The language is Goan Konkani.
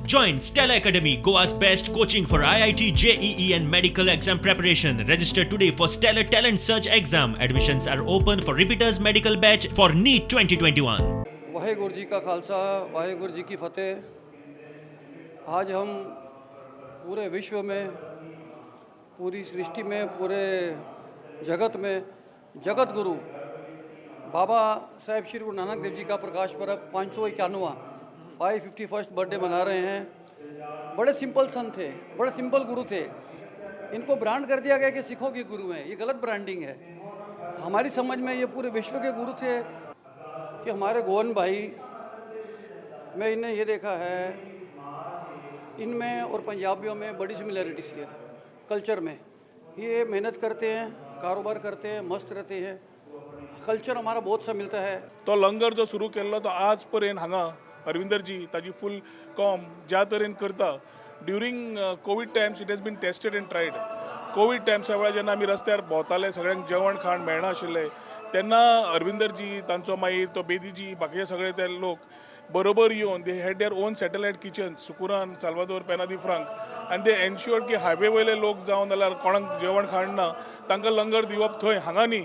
Join Stella Academy, Goa's best coaching for IIT, JEE, and medical exam preparation. Register today for Stellar Talent Search exam. Admissions are open for repeaters medical batch for NEET 2021. Waheguru ji का खालसा, वाहेगुरु जी की फतेह। आज हम पूरे विश्व में, पूरी सृष्टि में, पूरे जगत में जगत गुरु बाबा साहेब श्री गुरु नानक देव जी का प्रकाश पर्व 551वां, 551st birthday मना रहे हैं। बड़े सिंपल संत थे, बड़े सिंपल गुरु थे। इनको ब्रांड कर दिया गया कि सिखों के गुरु हैं। ये गलत ब्रांडिंग है। हमारी समझ में ये पूरे विश्व के गुरु थे कि हमारे गोवन भाई, मैं इन्हें ये देखा है, इनमें और पंजाबियों में बड़ी सिमिलैरिटीज है कल्चर में। ये मेहनत करते हैं, कारोबार करते हैं, मस्त रहते हैं। कल्चर हमारा बहुत सा मिलता है। तो लंगर जो सुरू केल्लो, तो आज पर्यंत हांगा अरविंदरजी, ताजी फूल कॉम ज्या तरेन करता, during Covid times it has been tested and tried. Covid टायम्सा वेळार जेन्ना आमी रस्त्यार भोंवताले, सगळ्यांक जेवण खाण मेळनाशिल्लें, तेन्ना अरविंदरजी, तांचो मागीर तो बेदीजी, बाकीचे सगळे ते लोक बरोबर येवन, they had their own satellite kitchen सुकुरान, Salvador, पेना दी फ्रांक, आनी ते एन्श्योर्ड की हायवे वयले लोक जावन, जाल्यार कोणाक जेवण खाण ना, तांकां लंगर दिवप थंय, हांगा न्ही.